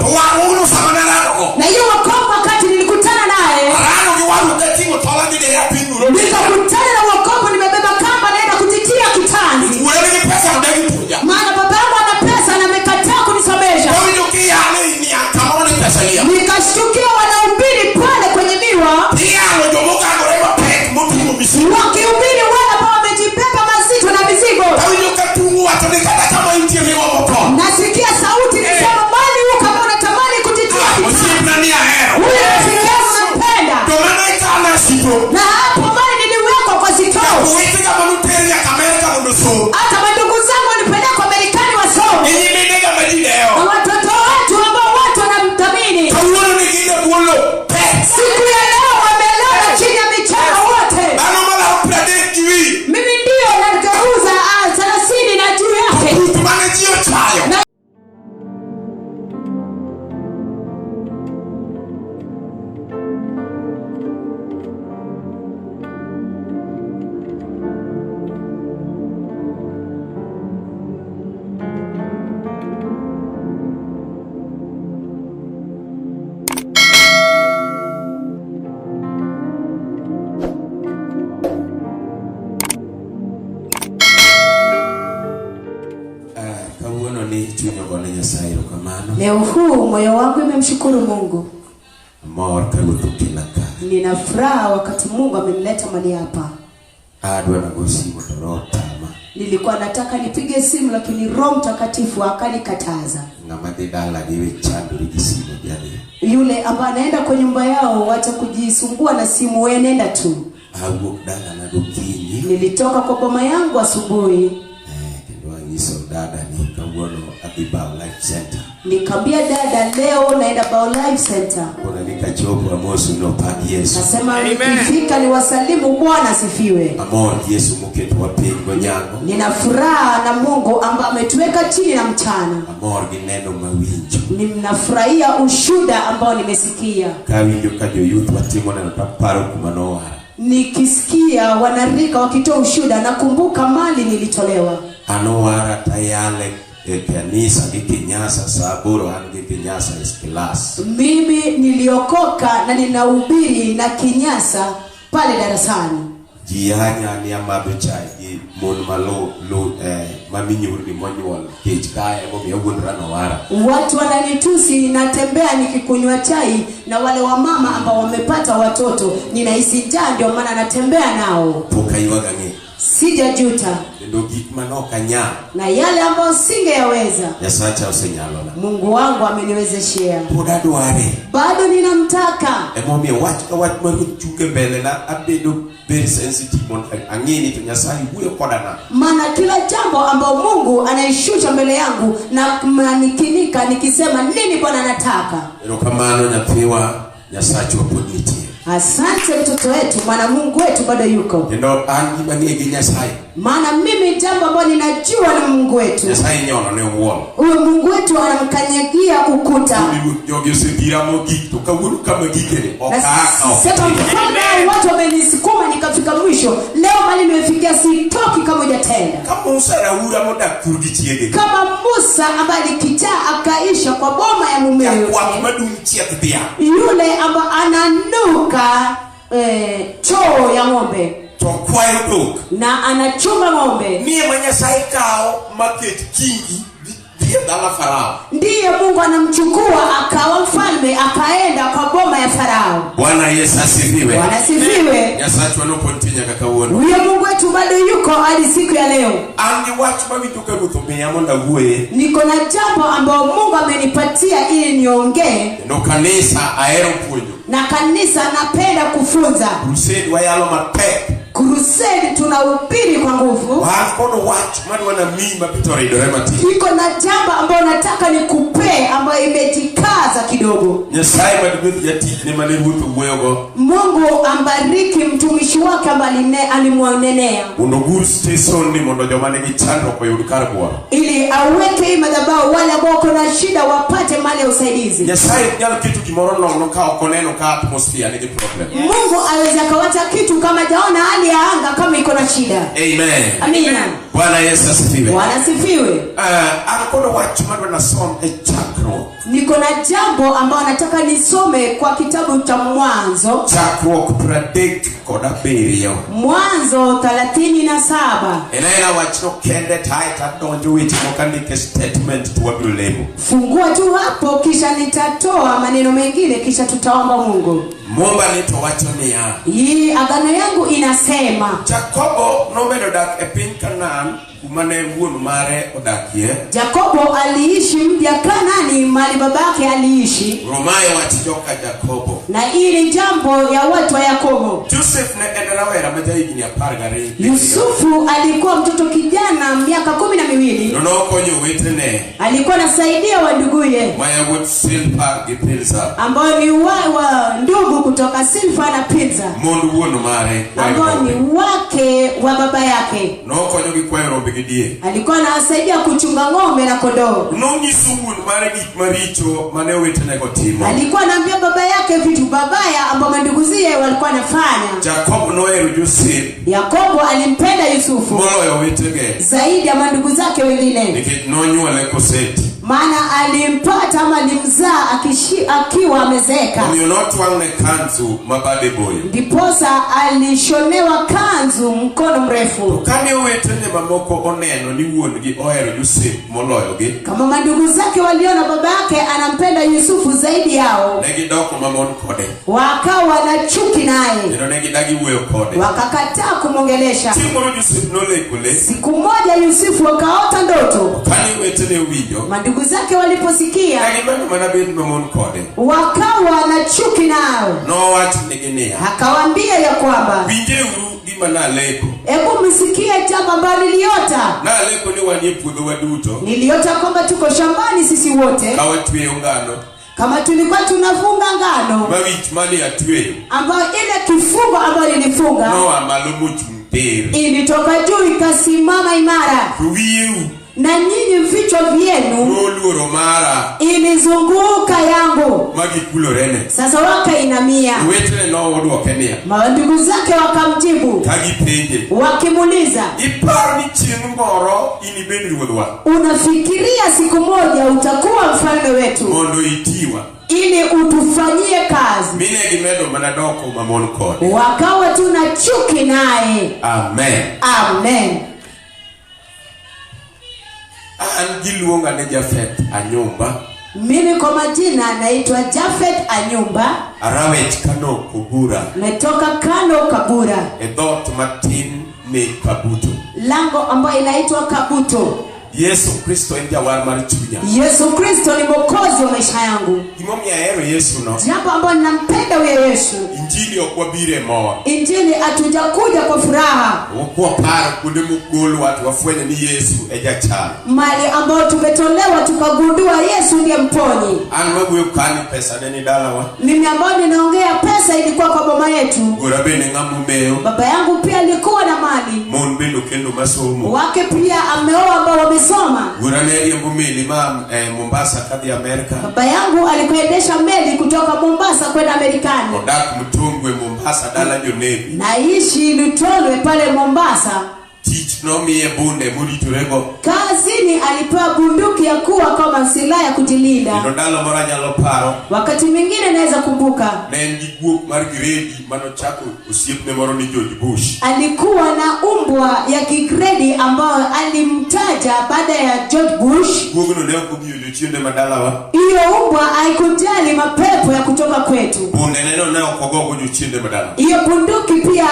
To warruogno sama naradogo. Na hiyo wokovu wakati nilikutana naye, Arado gi warruok kating'o tol adhi e piny uro. Nikakutana na wokovu nimebeba kamba naenda kujitia kitanzi. Wuora nigi pesa odagi puonja. Maana baba yangu ana pesa na amekataa kunisomesha. Kawinjo kiyale niang' kamoro ni pesa liel. Nikashtukia wanahubiri pale kwenye miwa, Iyalo jomokagore mapek moting'o misigo. Wakihubiri wale ambao wamejibeba mazito na mizigo. Kawinjo ka tung' wacho ni kata kama intie migombo tho. Nasikia sauti ikisema mali huu kama unatamani kujitia Ah, kitanzi. osiepna ni ahero. Huyo rafiki yangu nampenda. To mano ikana sito. Na hapo mali niliwekwa kwa sikio. Owetega manoter nyaka Amerka mondo osom. Hata mandugu zangu walipelekwa Marekani wasome. Gi nyiminega ma ji Na dewo. watoto wetu ambao watu wanamthamini. Kawuono ni gin e bwo lowo pek. Siku ya leo wamelala chini ya michanga wote. Dhano malaro 30 gi wiye. Mimi ndio nageuza 30 na juu yake. Pith mane ji ochayo. Na Kawuono ni chuny ogone Nyasaye erokamano. Leo huu moyo wangu imemshukuru Mungu. Amor ka Ruoth okela ka. Nina furaha wakati Mungu amenileta mahali hapa. Adwa nago simu to Roho tama. Nilikuwa nataka nipige simu lakini Roho Mtakatifu akanikataza. Ng'ama dhi dalagi we chandori gi simu dhi adhiya. Yule ambaye anaenda kwa nyumba yao wacha kujisumbua na simu, wewe nenda tu. Awuok dalana gokinyi. Nilitoka kwa boma yangu asubuhi. Kendo anyiso dada ni kawuono adhi Bao Life Center. Nikamwambia dada leo naenda Bao Life Center. Koro ni kachopo amosu nopak Yesu. Nasema nikifika niwasalimu, Bwana asifiwe. Amor gi Yesu moketowa piny gonyango. Nina furaha na Mungu ambaye ametuweka chini na mchana. Amor gi neno mawinjo. Ninafurahia ushuhuda ambao nimesikia. Kawinjo ka joyouth watimo neno taparo kuma nowara. Nikisikia wanarika wakitoa ushuhuda nakumbuka mali nilitolewa. An owara tayale e kanisa gi kinyasa saa aboro an gi kinyasa e class. Mimi niliokoka na ninahubiri na kinyasa pale darasani. Ji yanya ni amadho chai gi mon malo lo maminyurni monyuol kech kae emomiyo awuondora nowara. Watu wananitusi, natembea nikikunywa chai na wale wamama ambao wamepata watoto, ninahisi njaa ndio maana natembea nao. Pok aywago ang'e. Sijajuta. Kendo gik mane ok anyal. Na yale ambayo singeyaweza, Nyasacha osenyalona. Mungu wangu ameniwezeshea. Pod adware. Bado ninamtaka. Emomiyo wach ka wach mar Ruoth chung e mbele na abedo very sensitive mondo ang'e ni to Nyasaye wuoyo koda nade. Maana kila jambo ambao Mungu anaishusha mbele yangu na manikinika nikisema nini Bwana anataka. Erokamano nyathiwa, Nyasachwa pod nitie. Asante mtoto wetu, maana Mungu wetu bado yuko. Kendo an gima ang'e gi Nyasaye. Maana mimi jambo ambalo ninajua ni Mungu wetu. Nyasaye nyono ne owuon. Huyo Mungu wetu anamkanyagia ukuta. Ni jogi osedhira mogik to kawuono kama gikeni ok Na aa ka ok. sema mfalme, watu wamenisukuma nikafika mwisho. Leo mali nimefikia sitoki kama hujatenda. Ka Musa raura modak thurgi chiege. Kama Musa ambaye alikijaa akaisha kwa boma ya mumewe. Jakwath madum chieth dhiang'. Yule ambaye ananuka choo ya ng'ombe. To kwayo dhok. Na anachunga ng'ombe. Ni ema Nyasaye kawo maket kingi dhi e dala Farao. Ndiye Mungu anamchukua akawa mfalme akaenda kwa boma ya Farao. Bwana Yesu asifiwe. Bwana asifiwe. Nyasachwa nopod nitie nyaka kawuono. Huyo Mungu wetu bado yuko hadi siku ya leo. An gi wach mawinjo ka Ruoth omiya mondo awuoye. Niko na jambo ambao Mungu amenipatia ili niongee. Kendo kanisa ahero puonjo. Na kanisa napenda kufunza. Crusade wayalo matek. Crusade tunahubiri kwa nguvu. Wan kod wach madwa namiyi mapito oridore matin. Niko na jambo ambalo nataka nikupee ambayo imejikaza kidogo. Nyasaye madwedh jatichne mane Ruoth owuoyogo. Mungu ambariki mtumishi wake ambaye alimwanenea. Mondo ogur station ni mondo joma nigi chandruok oyud kar buoro. Ili aweke hii madhabahu wale ambao wako na shida wapate mali ya usaidizi. Nyasaye ok nyal keto gimoro nono ka ok oneno ka atmosphere nigi problem. Mungu aweza akawacha kitu kama hajaona hali ya anga kama iko na shida. Amen. Amina. Bwana Yesu asifiwe. Bwana asifiwe. An kod wach madwa nasom e chakruok. Niko na jambo ambalo nataka nisome kwa kitabu cha Mwanzo. Chakruok 37. Mwanzo 37. En aena wachno kende tae tadonjo weche moko andike statement to wabiro lemo. Fungua tu hapo, kisha nitatoa maneno mengine, kisha tutaomba Mungu. Mumba ni to wacho niya. Hii agano yangu inasema, Jakobo nomedo dak e piny Kanaan kuma ne wuon mare odakie. Yakobo aliishi mji ya Kanani mahali babake aliishi, Romaye wach joka Jakobo. na hii ni jambo ya watu wa Yakobo. Joseph ne en rawera ma jahigni 12. Yusufu alikuwa mtoto kijana miaka 12, To nokonyo owetene alikuwa anasaidia wanduguye ma yawuot Silpa gi Pilsa ambao ni wa ndugu kutoka Silfa na Pilsa, mond wuon mare kwayo ambao ni rombe. wake wa baba yake. Nokonyogi kwayo rombe gi diek. Alikuwa anawasaidia kuchunga ng'ombe na kondoo. Nonyiso wuon mare gik maricho mane owetenego timo. Alikuwa anaambia baba yake vitu babaya ambao manduguzie walikuwa wanafanya. Jakobo nohero Joseph Yakobo alimpenda Yusufu moloyo owetege zaidi ya mandugu zake wengine, nikech nonyuole koseti. maana alimpata ama alimzaa akiwa amezeeka. Omiyo notwang'ne kanzu ma bade boyo. Ndiposa alishonewa kanzu mkono mrefu. Kane owetene mamoko oneno ni wuon-gi ohero Joseph moloyogi, Kama mandugu zake waliona baba yake anampenda Yusufu zaidi yao, ne gidoko mamon kode wakawa na chuki naye, kendo ne gidagi wuoyo kode. wakakataa kumwongelesha. Chieng' moro Joseph noleko lek, Siku moja Yusufu akaota ndoto. kane owetene owinjo, Mandugu zake waliposikia ne gimedo mana bet mamon kode. wakawa na chuki nao. Nowachonegi niya, Akawaambia ya kwamba, winjeuru gima naleko. hebu msikie jambo ambalo niliota. Naleko ni wanie puodho waduto Niliota kwamba tuko shambani sisi wote, ka watweyo ngano kama tulikuwa tunafunga ngano, ma wich mane atweyo ambayo ile kifungo ambayo nilifunga noa malo mochung' tir. ilitoka juu ikasimama imara, To wiyeu na nyinyi vichwa vyenu noluoro mara ilizunguka yangu. ma gikulorene. Sasa wakainamia. Owetene nodwoke niya, Mandugu zake wakamjibu ka gipenje, wakimuuliza, iparo ni chieng' moro inibed ruodhwa unafikiria siku moja utakuwa mfalme wetu mondo itiwa? ili utufanyie kazi? Mine gimedo mana doko mamon kode. Wakawa tuna chuki naye. Amen. Amen. An giluonga ni Jafeth Anyumba, Mimi kwa majina naitwa Jafeth Anyumba, arawech Kano Kobura, natoka Kano Kabura, e dhoot matin ni Kabuto. lango ambayo inaitwa Kabuto. Yesu Kristo en jawar mar chunya. Yesu Kristo ni mwokozi wa maisha yangu. Gimomiyo ahero Yesu no, Jambo ambalo ninampenda huyo Yesu, injili ok wabire mor. injili hatujakuja kwa furaha, Ok waparo kuonde mogolwa to wafwenyo ni Yesu e jachal. mali ambayo tumetolewa tukagundua Yesu ndiye mponyi. An mawuoyo kani pesa ne ni dalawa. Mimi ambayo ninaongea, pesa ilikuwa kwa boma yetu. Wuora bende ng'ama omewo. Baba yangu pia alikuwa na mali, Mon bende okendo masomo. wake pia ameoa ambao wamesoma. Wuora ne riembo meli ma Mombasa kadhi Amerka. Baba yangu alikuendesha meli kutoka Mombasa kwenda Amerikani. Odak Mtongwe Mombasa dala jonebi. Naishi Lutolwe pale Mombasa. Tich nomiye bunde moritorego. Kazini alipewa bunduki ya kuwa kama silaha ya kujilinda. Kendo ndalo moro anyalo paro Wakati mwingine naweza kumbuka ne en gi guok mar gredi manochako osiepne moro ni George Bush. alikuwa na umbwa ya kigredi ambayo alimtaja baada ya George Bush. Guogno ne ok ong'iyo jochiende ma dalawa. Hiyo umbwa haikujali mapepo ya kutoka kwetu. Bunde neno ne ok ogogo jochiende ma dalawa. Hiyo bunduki pia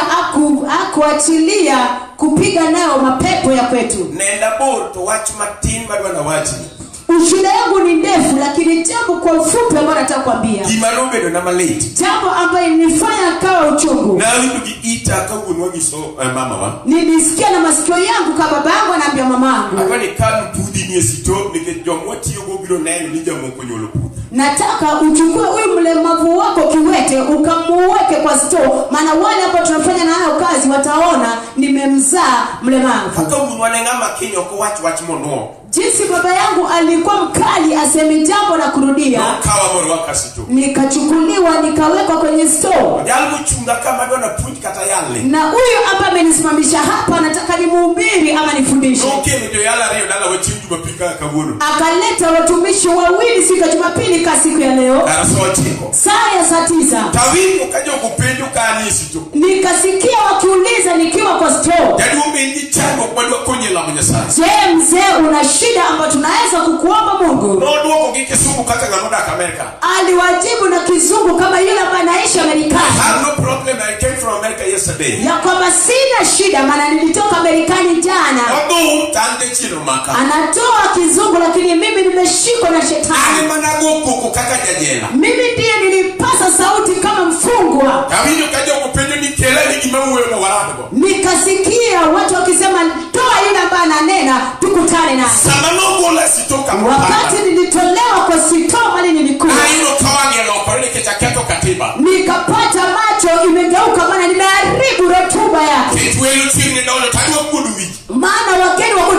hakuachilia kupiga nayo mapepo ya kwetu. Nenda bor to wach matin madwa nawachni. Ushuhuda yangu ni ndefu, lakini jambo kwa ufupi ambalo nataka kuambia, Gima nobedo na malit. jambo ambayo ilinifanya kawa uchungu, Nawinjo gi ita ka wuonwa nyiso mamawa. nilisikia na masikio yangu kama baba yangu anaambia mamangu, Adwa ni kan pudhi ni e sito nikech joma watiyogo biro neno ni jamoko onyuolo pudhi. nataka uchukue huyu mlemavu wako kiwete ukamuweke kwa store, maana wale ambao tunafanya nayo kazi wataona nimemzaa mlemavu. Kaka wuonwa ne ng'ama kiny ok owach wach monuo. Jinsi baba yangu alikuwa mkali, aseme jambo na kurudia. Nokawa morwaka sito. Nikachukuliwa nikawekwa kwenye store. Jal mochunga kama dwa napuonj kata yalni. Na huyu ambaye amenisimamisha hapa anataka nimuhubiri ama nifundishe. Nokelo joyalo ariyo dalawa chieng' Jumapil kaka kawuono. Akaleta watumishi wawili siku ya Jumapili ka siku ya leo, Kar sa 9. saa ya 9:00. Tawinjo ka jogo penjo ka an e sito. Nikasikia wakiuliza nikiwa kwa store. Jaduong' be in gi chandruok madwa konyi e lamo Nyasaye? Je, mzee, una shida ambayo tunaweza kukuomba Mungu? Nodwoko gi kisungu kaka ng'ama odak Amerika. Aliwajibu na kizungu kama yule ambaye anaishi I Amerikani, have no problem, I came from America yesterday. ya kwamba sina shida, maana nilitoka Amerikani jana. Odhum to an jachien omaka. Anatoa kizungu, lakini mimi nimeshikwa na An shetani. ema nago koko kaka jajela. Mimi ndiye nilipasa sauti kama mfungwa. Tawinjo ka jogo penjo ni kelani gima wuoyono waradgo. Nikasikia watu wakisema, toa yule ambaye ananena tukutane naye. Sama nogola e sito kama Wakati nilitolewa kwa sitoo mali nilikuwa, ayudo ka wang'e olokore nikech aketho katiba. nikapata macho imegeuka, maana nimeharibu rotuba yake. Nikech welo chiegni donjo to adwa kuodo wich. Maana wageni wako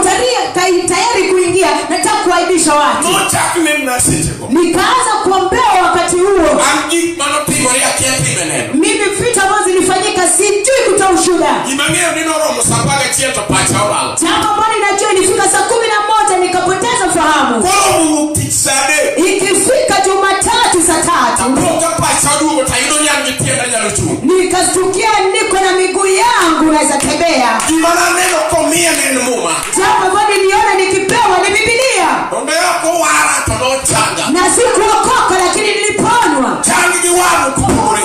tayari kuingia, nataka kuaibisha watu. Nochak lemna sechego. Nikaanza kuombewa wakati huo. An gik manotimore akia time neno. Mimi vita ambazo zilifanyika sijui kutoa ushuhuda. Gima ang'eyo ni noromo sa 11 to pacha olal. Jambo ambalo ninajua ilifika saa 11 nikapoteza fahamu. Koro wuok tich sa 3. Ikifika Jumatatu saa 3, Apo ka pacha oduogo to ayudo ni an gi tienda nyalo chung'. nikastukia niko na miguu yangu naweza tembea. Gima naneno komiya ne en muma. Jambo ambalo niliona nikipewa ni Biblia. To ne ok owara to nochanga. Na sikuokoka, lakini niliponywa. Chang gi warruok opogore.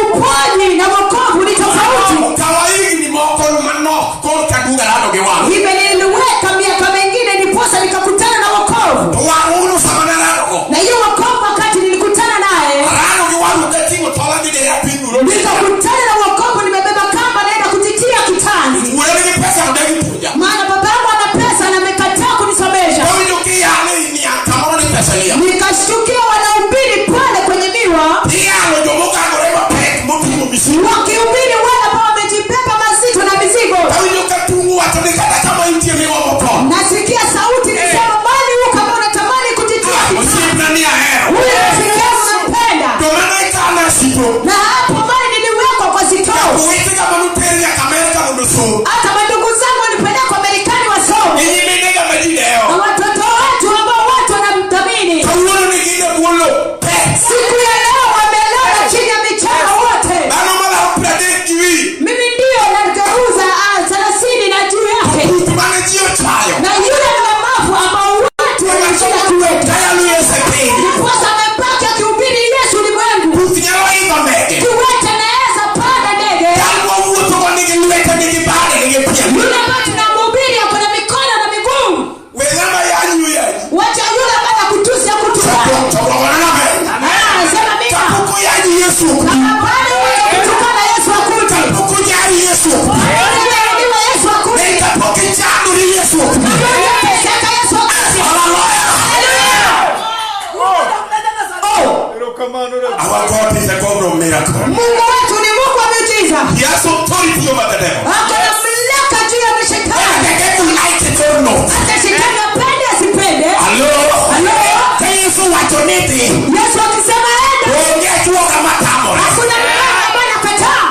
Uponyi na wokovu ni tofauti. Okawa higni moko manok korka aduogo arado gi warruok. Imeniweka miaka mingine ndiposa nikakutana na wokovu. To warruok sama naradogo. Na hiyo wokovu wakati nilikutana naye, Arado gi warruok kating'o tola dhi e piny Uro. nikakutana na wokovu nimebeba kamba naenda kujitia kitanzi. Wuora nigi pesa to dagi puonja. Maana baba yangu ana pesa na amekataa kunisomesha. Tawinjo kiyale niang' kamoro ni pesa lia. Nikashtukia wanahubiri pale kwenye miwa, Iyalo jomokagore mapek moting'o misigo. wakihubiri wale ambao wamejibeba mazito na mizigo. Tawinjo ka tung' wacho ni kata kama intie migomo tho. Nasikia sauti ikisema, mali huko kama unatamani kujitia kitanzi, Osiepna ni ahero. huyo rafiki yangu nampenda. To mano ikana sito. Na hapo mali niliwekwa kwa sitoo. Owetega manoter nyaka Amerka mondo osom. Hata mandugu zangu walipelekwa Marekani wasome, Gi nyiminega ma ji dewo. na watoto wetu ambao watu wanamthamini, Kawuono ni gin e bwo lowo pek. siku ya leo wamelala chini ya michanga wote. Dhano malaro 30 gi wiyi. Mimi ndio nageuza 30 na juu yake, Pith mane ji ochayo. na yule mlemavu ambao watu walishinda kiwete, Kayalo Yesu e piny. ndiposa amebaki akihubiri Yesu ulimwengu. Puth nyalo idho ndege. Kiwete anaweza panda ndege. Jal mawuothogo nigi lwete, nigi bade, nigi piende. Yule ambaye tunamhubiri ako na mikono na miguu. We ng'ama yanyi oyanyi. Wacha yule ambaye akutusi akutukane. To gona maber. Sema mimi. Kapok oyanyi Yesu ok bi. Kama bado wewe kutukana Yesu akuti. Kapok ojari Yesu ok bi. Unajeruhiwa Yesu akuti. Ne kapok ichandori Yesu ok bi. Kama unateseka Yesu akuti. Hallelujah. Haleluya. Oh, Our God is a God of miracle. Mungu wetu ni Mungu wa miujiza. He has authority over the devil. Ako na mamlaka juu ya Whether mashetani. the devil like it or not. Hata shetani apende asipende. Hello. Hello. Ka Yesu wacho ni dhi. Yesu akisema enda, Onge achuoga matamore. hakuna mlango ambaye anakataa.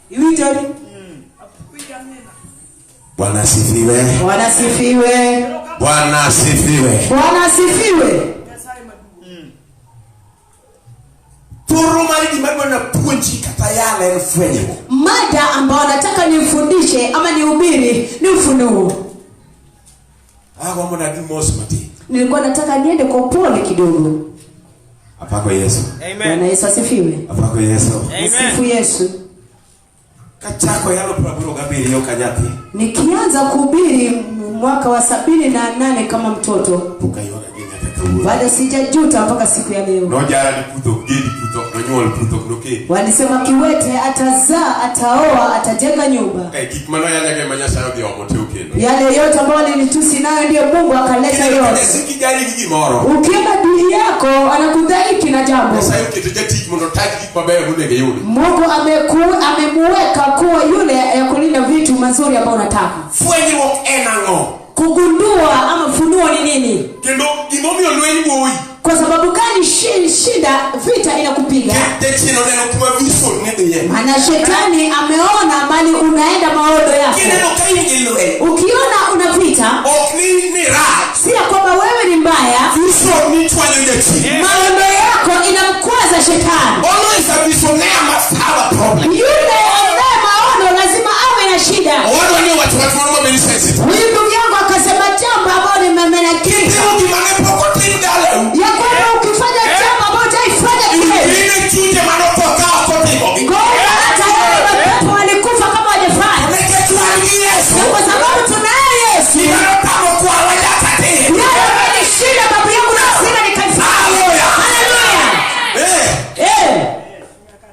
Iwinjoni? Bwana asifiwe. Bwana asifiwe. Bwana asifiwe. Bwana asifiwe. Thoro mar gima adwa napuonji kata yale en fwenyruok. Mada ambayo nataka nifundishe ama nihubiri ni ufunuo. Agombo nadhi mos matin. Nilikuwa nataka niende kwa upole kidogo. Apako Yesu. Bwana Yesu asifiwe. Apako Yesu. Sifu Yesu. Kachako yalo 87 kanyathi. Nikianza kuhubiri mwaka wa 78 kama mtoto, Pok aywaga gi nyaka kawuono. kawuono. Bado sijajuta mpaka siku ya leo. Nojara ni putho ok gedi, putho ok nonyuol, putho ok nokendi. Walisema kiwete atazaa, ataoa, atajenga nyumba. Eh, gik manoyanya ema Nyasaye odhi omo te okelo. Yale yote ambayo walinitusi nayo ndiyo Mungu akaleta Kineno ka yote. Nyasaye kijari gi gimoro. Ukiona adui yako anakudhaiki na jambo, Nyasaye oketo jatich mondo otag gik mabeyo monego iyudi. Mungu amemuweka kuwa yule ya kulinda vitu mazuri ambayo unataka. Fwenyruok en ang'o? Kugundua ama funuo ni nini? Kendo gimomiyo lweny goyi. Kwa sababu gani shida vita inakupiga? Jachien oneno kuma vision ne dhiye. Maana shetani ameona mali unaenda maono yako. Kineno ka in gi lweny, Ukiona una vita, ok ni rach. si ya kwamba wewe ni mbaya. Vision ni chwanyo jachien. Maono yako inamkwaza shetani. Always a visionaire must have a problem. Yule anaye maono lazima awe na shida. Owadwa ni owacho wach moro ma very sensitive. Huyu ndugu yangu akasema jambo ambalo nimemenakili. Kitimo gima ne pok otim dalau. Ya kwamba ukifanya jambo ambalo hujaifanya kweli, Gine chunje manotho ka ok otimogi. ngoja hata wale mapepo walikufa kama hawajafanya. Nikech wan gi Yesu. Na kwa sababu tunaye Yesu, Gima notamo kwarwa nyaka tim. yale ambayo ni shida babu yangu lazima nikaifanye. Hallelujah. Haleluya. Eh.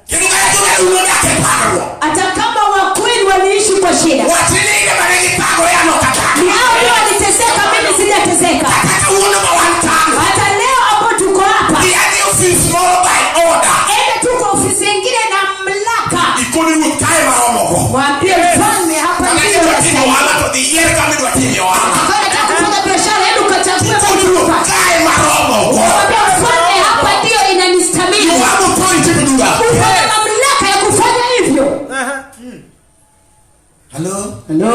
Kendo kata jower nodak e parruok. Hata kama wakweli waliishi kwa shida, Wach ni gima ne gipagore an ok ni atang'. hao ndio waliteseka, mimi sijateseka. Kata kawuono ma wan tano. Hata leo hapo tuko hapa, Dhi adhi ofis moro by order. enda tu kwa ofisi ingine na mamlaka, Ikoni ruoth kae maromogo. mwambie mfalme, hapa Kama ndio idwa timo unastahili. ohala to dhi yier kama idwa timie ohala. Kama unataka kufanya biashara, enda ukachague Ikoni mahali ruoth ufanye. kae maromogo. Mwambie mfalme, hapa ndio inanistahili. You have authority to do that. Uko na mamlaka ya kufanya hivyo. Hello? Hello?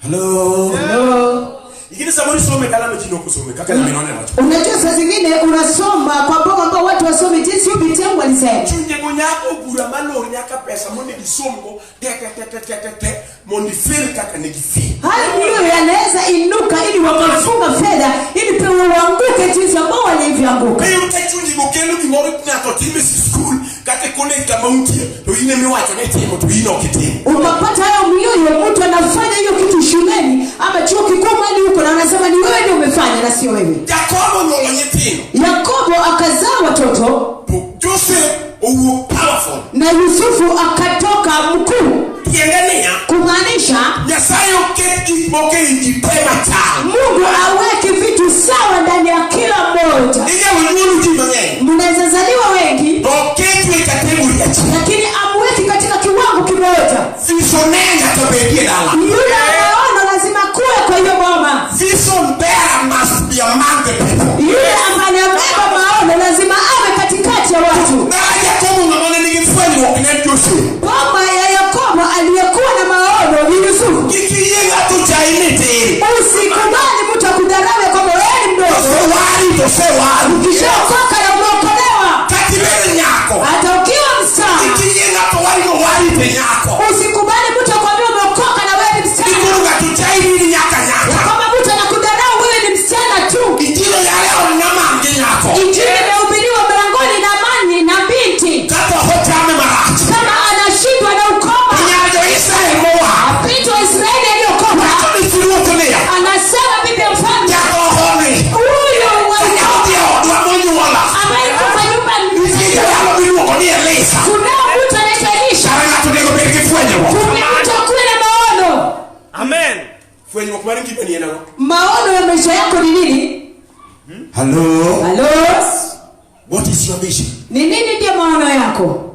Hello? Hello? Ingine samoro isome dala ma ji nok osome kaka nyaminwa ne wacho. Unajua saa zingine unasoma kwa bongo ambao watu wasomi jinsi huyu binti yangu alisema. Chunje go nyako bura malor nyaka pesa monego isomgo te te te te te te te mondo ifel kaka ne gifel. Hayo ndiyo yanaweza inuka ili wakafunga fedha ili pia uanguke jinsi ambao walivyoanguka. Iyudo ka chunje go kelo gimoro ng'ato timo e skul kata e college kama untie to in emiwacho ni itimo to in ok itimo. Ukapata hayo mioyo, mtu anafanya hiyo kitu shuleni ama chuo kikuu mahali huko, na anasema ni wewe ndio umefanya na sio wewe. Jakobo onyuolo nyithindo. Yakobo akazaa watoto. To Joseph owuok powerful. Na Yusufu akatoka mkuu. Tiende niya, Kumaanisha Nyasaye oket gik moko ei ji te machal. Mungu aweke vitu sawa ndani ya kila mmoja. Inyalo nyuol ji mang'eny. Mnaweza zaliwa wengi, To oketu e category achiel. lakini amweki katika kiwango kimoja. Visionaire nyaka bedie dala. Yule anaona lazima kuwe kwa hiyo boma. Vision bearer must be among the people. Yule ambaye anabeba maono lazima awe katikati ya watu. Dala Jakobo ng'ama ne nigi fwenyruok ne en Joseph. Boma ya Yakobo aliyekuwa na maono ni Yusufu. Kik iyie ng'ato chayi ni tin. Usikubali mtu akudharau kwamba wewe ni mdogo. Osewari to osewari. Ukishaokoka na umeokolewa, Kata ibed nyako. hata ukiwa msichana, Kik iyie ng'ato wari no wari te nyako. usikubali mtu akwambie umeokoka na wewe ni msichana. Kikoro ng'ato chayi ni in nyaka nyaka. Kama mtu anakudharau wewe ni msichana tu. Injili yale onyama gi nyako. Injili imehubiriwa mlangoni na mani na binti. Kata ochame marach. Kama anashindwa na ukoma, Nyar jo-Israel mowar. binti wa Israeli aliyokoka Wacho ni chi ruoth niya. anasema bibi ya mfalme, Jarohoni. huyu wa Odhi e odwa monyuola. ambaye yuko kwa nyumba, Nitie jayalo miluongo ni Elisha. kunao mtu anaitwa Elisha. Kare ng'ato onego bed gi fwenyruok. Kumbe mtu akuwe na maono. Amen. Fwenyruok mar ngimani en ang'o? Maono ya maisha yako ni nini? Hello? Halo? What is your vision? Ni nini ndio maono yako?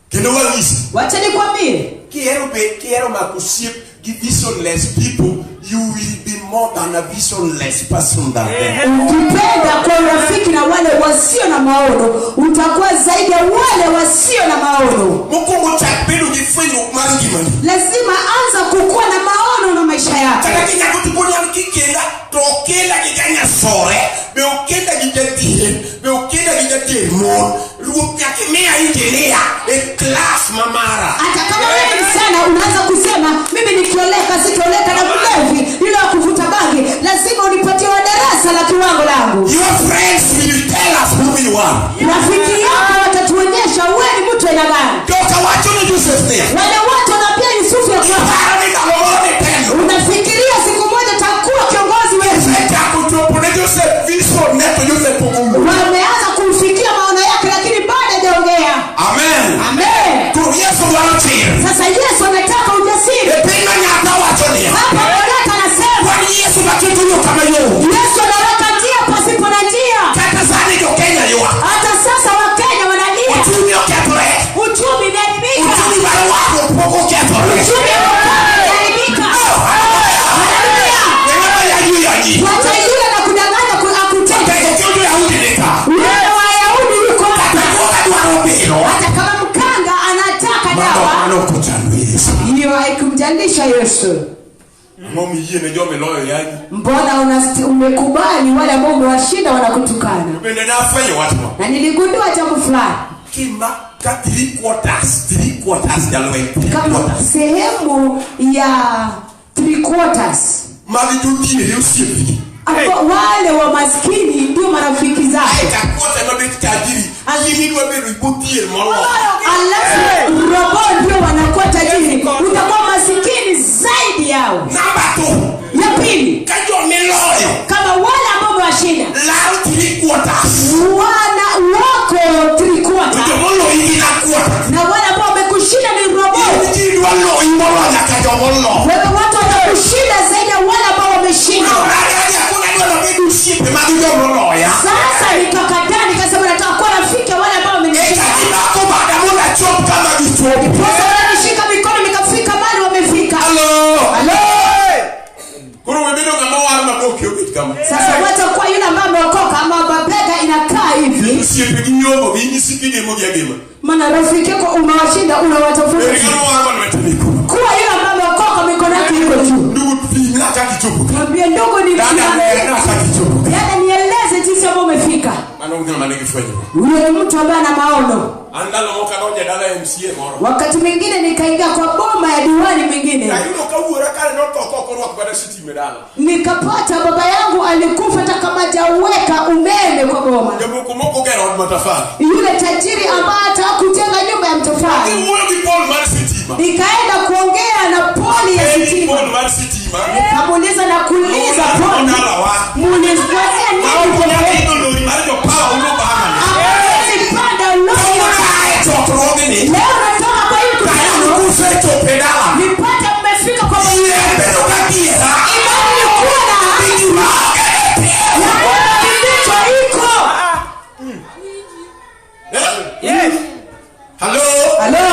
Kendo wanyisi. Wacha nikwambie, Kihero mako osiep gi visionless people, you will be more than a visionless person than them. Ukipenda kwa urafiki na wale wasio na maono, utakuwa zaidi ya wale wasio na maono. Mokwongo chak bedo gi fwenyruok mar ngimani. Lazima anza kukua na maono na maisha yako. Kata kinyako to poni an kikenda to okenda gi janyasore, be okenda gi jadhier, be okenda gi jater mon. Ruoth nyaka imiya engineer e class ma mara. Hata kama wewe ni msichana unaanza kusema mimi nikioleka sitaoleka na mlevi yule wa kuvuta bangi, lazima unipatie wa darasa la kiwango langu. Your friends will tell us who you are. Rafiki yako watatuonyesha wewe ni mtu aina gani. Joka wacho ne Joseph niya. Wale watu wanaambia Yusufu ya kwamba Iparo ni ndalo moro nitelo. unafikiria siku moja utakuwa kiongozi wetu. Osechako chopo ne Joseph vision ne Anamwadhimisha Yesu. Mbona umekubali wale ambao umewashinda wanakutukana? Na niligundua jambo fulani. Kama sehemu ya 3/4 wale wa maskini ndio marafiki zake. Alafu robo ndio wanakuwa tajiri, utakuwa masikini zaidi yao. Ya pili, kama wale ambao wamewashinda wana wako 3/4 na wale ambao wamekushinda ni robo. Wewe watu watakushinda zaidi ya wale ambao wameshinda. Sasa nikakataa, nikasema nataka kuwa rafiki wale ambao wamenishinda. Sasa wananishika mikono nikafika mahali wamefika. Halo. Sasa wacha kwa yule ambaye ameokoka ama mabega inakaa hivi. Maana rafiki yako umewashinda, unawatafuta. Kuwa yule ambaye ameokoka mikono yake iko juu. Mwambie ndugu ni dada, nieleze jinsi ambavyo umefika. Huyo ni mtu ambaye ana maono. Wakati mwingine nikaingia kwa boma ya diwani mwingine. Nikapata baba yangu alikufa hata kama hajaweka umeme kwa boma. Yule tajiri ambaye hata hakujenga nyumba ya mtofali. Nikaenda kuongea na poli ya sitima. Nikamuuliza na kuuliza poli, muulizia nini? Leo natoka kwa hii mkutano, nipate mmefika kwa Mungu. Imani ni kuwa na ya kwamba kibicho iko. Yes. Hello. Hello.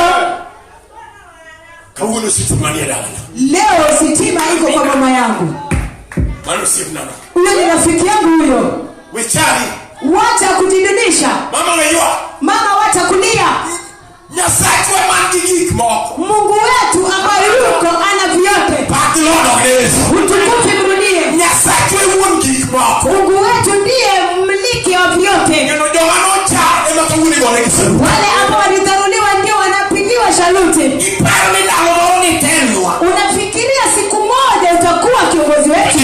Leo sitima iko kwa mama yangu. Huyo ni rafiki yangu huyo. Wacha kujidunisha. Mama wacha kulia. Mungu wetu ambaye yuko ana vyote. Utukufu mrudie. Mungu wetu ndiye mmiliki wa vyote. Wale ambao walidharuliwa ndio wanapigiwa shaluti. Unafikiria siku moja utakuwa kiongozi wetu?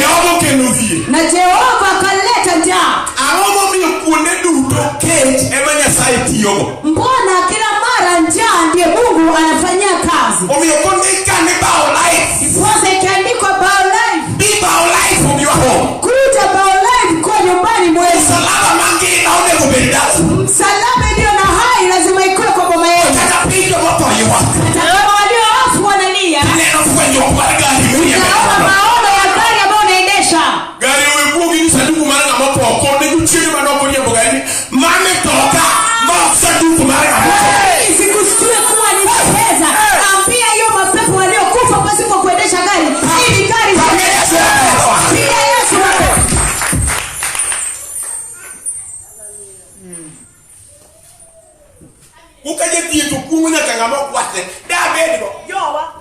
Na Jehova akaleta njaa. Mbona kila mara njaa ndiye Mungu anafanyia kazi? Ndiposa ikiandikwa Bao Life, kuja Bao Life kwa nyumbani mwetu. Msalaba iliyo na hai lazima ikuwe kwa boma yetu. Hata kama walio wafu wanalia, utaona maono ya gari ambayo unaendesha. Sikushtue kuwa ni pesa. Ambia hiyo mapepo waliokufa pasipo kuendesha gari, ili gari piga Yesu makofi.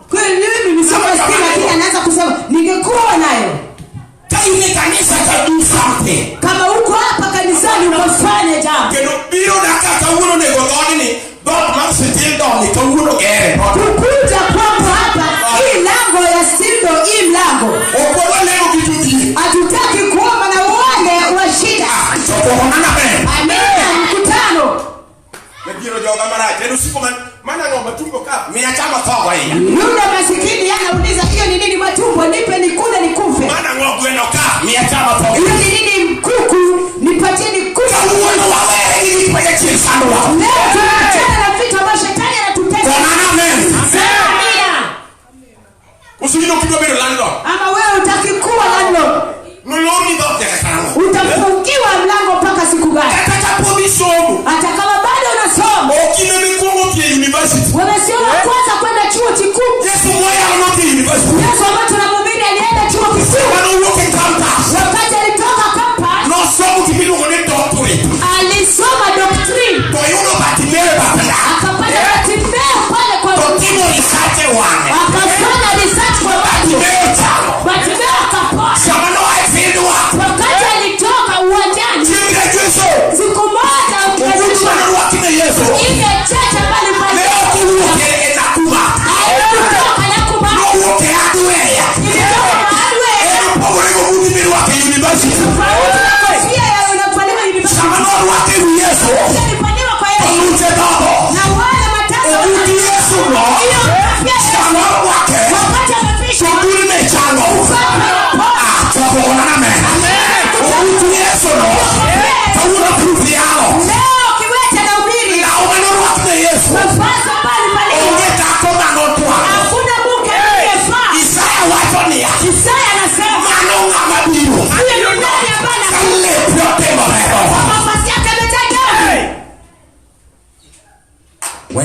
Kweli mimi ni maskini, lakini anaanza kusema ningekuwa nayo. Kama uko hapa kanisani ukafanye jambo. Kukuja kwangu hapa, hii lango ya sindo, hii mlango. Hatutaki kuomba na wale wa shida. Amina, mkutano. Yule masikini anauliza hiyo ni nini matumbo, nipe nikule nikufe. Hiyo ni nini mkuku, nipatie nikufe. Leo tunachana na vita ambayo shetani anatutesa. Amina. Ama wewe hutaki kuwa landlord, utafungiwa mlango mpaka siku gani? Hata kama bado unasoma. Wewe sio wa kwanza kwenda chuo kikuu. Yesu ambaye tunamhubiri alienda chuo kikuu. Wakati alitoka campus,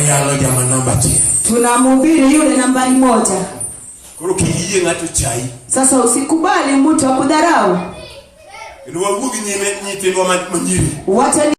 Wayalo jama namba achiel. Tunamhubiri yule nambari 1. Koro kik iyie ng'ato chayi. Sasa usikubali mtu akudharau. Kendo wawuo gi nyime nyithindwa ma nyiri. Wacha.